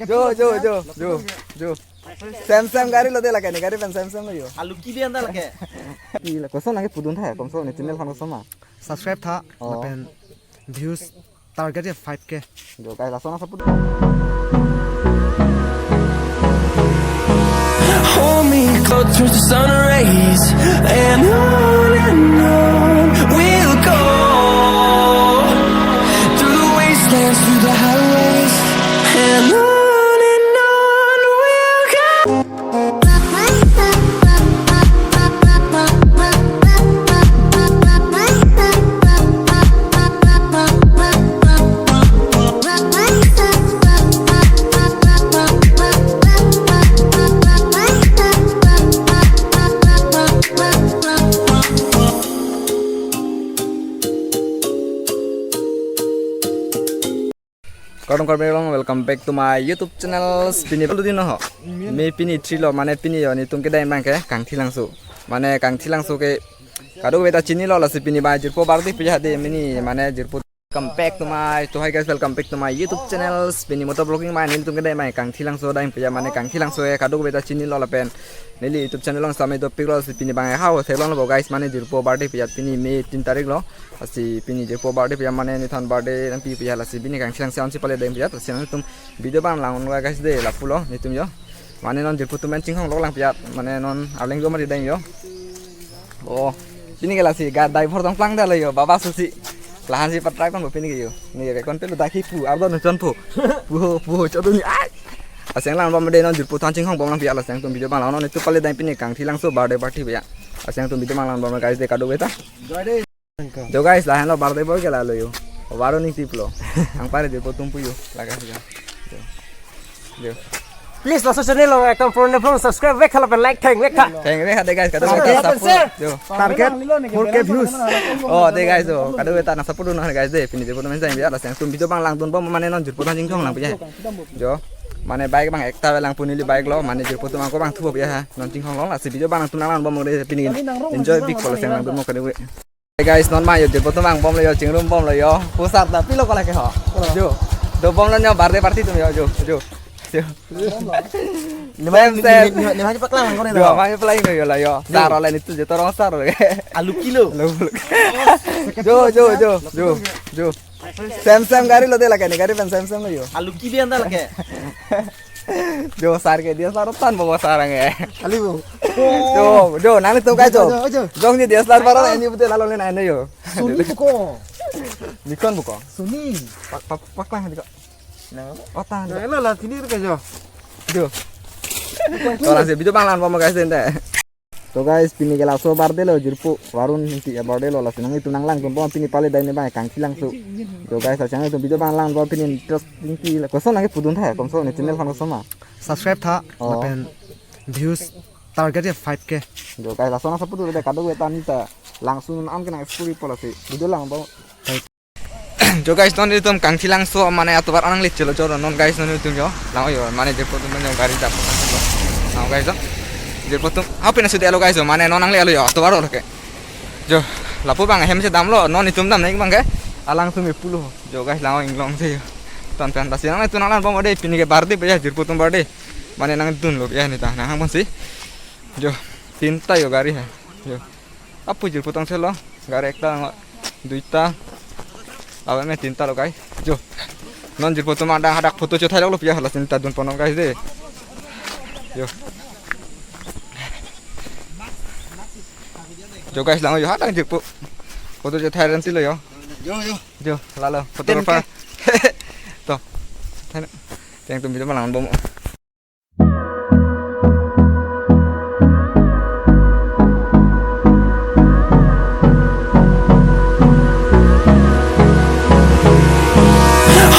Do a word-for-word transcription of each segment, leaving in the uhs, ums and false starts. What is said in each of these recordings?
Jo, jo, jo, jo, jo. Sem sem gari lo de lake ne, gari pen sem sem lo jo. Alu ki bian da lake. Ila koson lake pudun tha, komso ne channel khan koson ma. Subscribe tha, oh. Lapen views target ya five K. Jo guys, lason asa pudun. Hold me close, turns to sun rays, and on and on we'll go, through the wastelands, through the highways, and on and on we'll go. Kardom kardom, welcome back to my YouTube channel. Pini balu din ho. Me pini three lo, mane pini yo netum kedai abang ke Kangthilangso. Mane Kangthilangso ke kadokave ta chinilo, lasi pini bai jirpo birthday puja de mini, mane jirpo. Welcome back to my, to hi guys, welcome back to my YouTube channel. Pini motor vlogging ma netum kedai abang Kangthilangso dai puja, mane Kangthilangso ke kadokave ta chinilo lapen neli YouTube channel along sampai dopik lo, lasi pini abang hao theklong lo guys, mane jirpo birthday puja pini May tin tarik lo. Lasi pini jirpo birthday puja, mane nethan birthday nangpi puja, lasi pini Kangthilangso ansi pale dai puja, lasi nangtum video abang lang-un guys de, lapulo netum jo. Mane non jirpo atum an chinghong lok lang puja, mane non arleng jo mari dai jo. Oh, pini ke lasi ga driver tong plang da lo jo, baba susi. Lahan si patrai kon bo pini ke jo. Ne ke kon pelo da ki pu, ardo no chon pu. Pu ho, pu ho, chodun ni. Ai. Aseng lang bom de non jirpo atum an chinghong bom lang puja, lasi nangtum video abang lang-un, netum pale dai pini Kangthilangso birthday party puja. Lasi nangtum video abang lang-un bom guys de kadokave ta. Jo guys, lahenlo birthday boy ke lalo jo. Varun Ingti pulo. Ang pare jirpo atum pu jo. Laga sih. Jo. Jo. Please, laso channel along ekdom from the from subscribe vek khala pen like theng vek kha. Theng vek kha de guys, kadokave ta support. Jo. Target four K views. Oh, de guys, jo. Kadokave ta nang support dun guys de. Pini jirpo atum an jang ya, lasi nangtum video abang lang-un bom, mane non jirpo atum an chinghong lang puja. Jo. Mane bike abang ekta lang pu neli bike lo, mane jirpo atum an ko abang thu puja ha. Non chinghong long, lasi video abang nangtum lang-un bom de pini. Enjoy big kalau sang lang-un bom kadokave. Hey guys, non ma jo jirpo atum an bom lo jo, chingrum bom lo jo. Pusar ta pilo kola ke ho. Jo. Do bom lo jo birthday party atum jo, jo, jo. Jo. Lima, lima, lima, lima aja paklang kau ni. Jo, ma paklang ko jo la jo. Sar ole netum je torong sar ole. Alu kilo. Lo, lo. Jo, jo, jo, jo, jo. Sem sem gari lo de lake ne, gari pen sem sem lo jo. Alu ki bian da lake. Jo sar ke dia sar tan bawa sarang eh. Ali bu. Jo, jo, nangtum kai jo. Jo, jo. Jong ni dia sar baran ini betul lalu ni nai jo. Sony buko. Nikon buko. Sony. Pak pak pak lang diko. Nah. Oh, tang. Nah, lo lah sini ke jo. Jo. Kalau si video abang lang-un bom guys de. To guys, pini ke laso birthday lo jirpo Varun Ingti ya birthday lo, lasi nangtum nang lang-un bom pini pale dai ne abang Kangthilangso. Jo guys, lasi nangtum video abang lang-un bom pini interesting ki la koson lake pudun tha, komso ne channel khan koson ma. Subscribe tha, oh. Lapen views target ya five K. Jo guys, lason asa pudun de kadokave ta neta langsun an ke nang explore pu lasi video lang-un bom. Jo guys, non netum Kangthilangso mane atovar an nangle chelo jo non guys, non netum jo. Lang jo mane jirpo atum jo gari dap. Lang guys jo. Jirpo atum ha pina sude lo guys jo, mane non nangle lo jo atovar lo ke. Jo, lapu abang hem si damlo, non netum dam nai abang ke. Alang sumi pulo. Jo guys, lang inglong si jo. Ton pen ta si nangtum nang lang bom de pini ke birthday puja, jirpo atum birthday. Mane nangdun lo ya neta, nang hang bom si. Jo, tinta jo gari hai. Jo. Apu jirpo atum chelo, gari ekta, duita, awa me tinta lo kai. Jo. Non jirpo atum adang hadak photo chethai lo puja hala sinta dun pono guys de. Jo. Jo guys, lang jo hadak jirpo. Photo chethai renti lo jo. Jo, jo. Jo, lalo photographer. To. Thana. Teng tum video abang lang-un bom.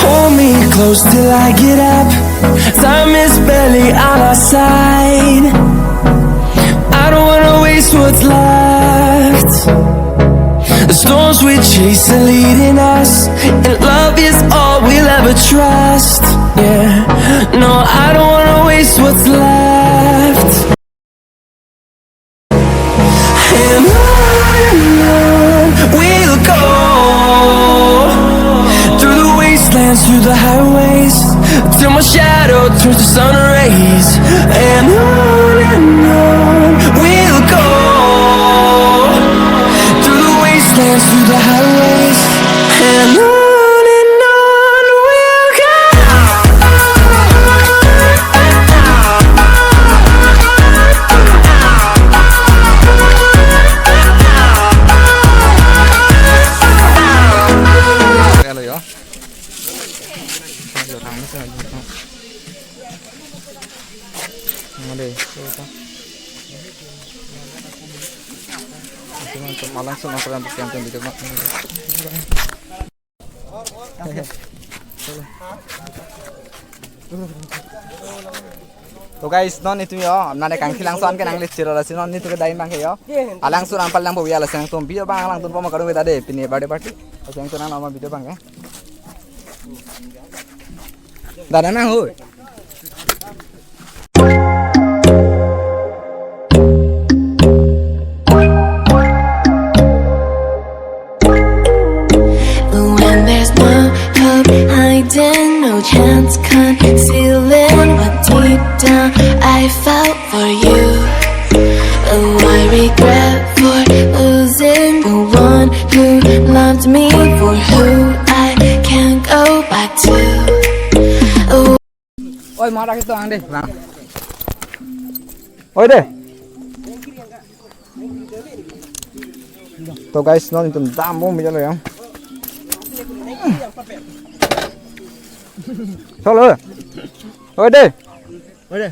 Hold me close till I get up. Time is barely on our side. I don't wanna waste what's left. The storms we chase are leading us, and love is all we'll ever trust. Yeah, no, I don't wanna waste what's left. And on and on we'll go, through the wastelands, through the highways, till my shadow Through the sun rays and on and on we'll go, through the wastelands, through the highways, and on and on we'll go. Hello, yo. Ade, so ta. Ito man, so malang, so malang, so malang, so malang. To guys, non itum yo, nane Kangthilangso an ke nangle chiro lasi non itum ke dai abang ke yo. Alangsun ampal nangpo ya, lasi nangtum video abang alangtum po ma kadung kita de, pini birthday party. Lasi nangtum nang lama video abang ke. Dada nang hoi. When there's no hope hiding, no chance concealing what deep down I felt for you. Oh, I regret for losing the one who loved me, for who I can't go back to. Oh. Oi, mara kito ang de. Oi de. To guys, non itum dam bom bijalo yang. Chalo. Oi de. Oi de.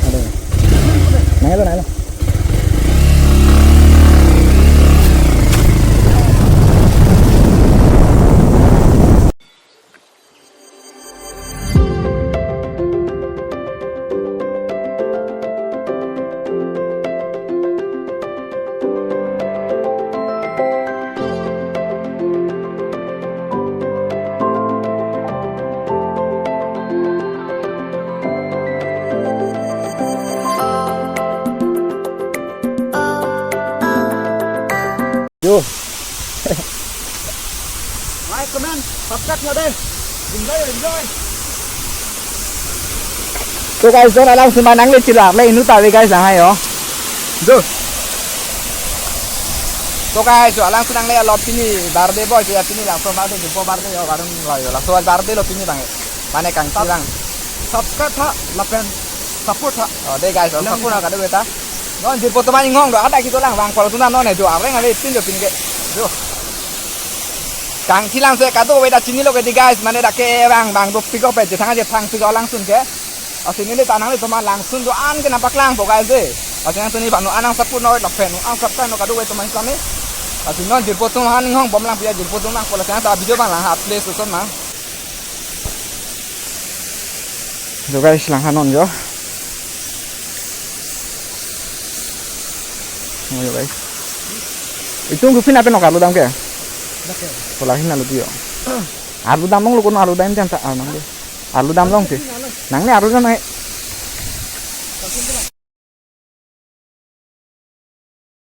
Aduh. Nanglo, nanglo. Yo. Like, comment, subscribe nyo dei. Enjoy, enjoy. To guys, don alangsun ma nangle chirlo le inut ave guys, lang hai yo. Do. To guys, jo alangsun nangle lo pini birthday boy, ya pini laso birthday, jumpo birthday yo, barang lo yo. Laso birthday lo pini bang. Mane Kangthilangso. Subscribe tha, lapen support tha. Oh, dei guys, oh, support tha kadokave ta. Non jirpo atum an inghong do, ada kito lang bang, kalau tuna non eh, jo areng ave pin jo pin ke. Jo. Kangthilangso kadokave ta chinilo ke dei guys, mane dak ke bang, bang dopik ko pe, jethang jethang pik alangsun ke. Lasi neli ta nanglitum an langsun do-an ke nangpaklangpo guys dei. Lasi nangtum ni bang no an nang support noi lapen no an subscribe noi kadokave atum an kami. Lasi non jirpo atum an inghong bom lang pu ya, jirpo atum an polo sang ta video bang lang ha place ason mang. So guys, langhan non jo. Oh, yo guys. Itum kopine pen ok alu dam ke? Lake. Pola hin alu tiyo. Alu dam long lo, kono alu dam jam ta alu nang de. Alu dam long si. Nang ne alu dam nang.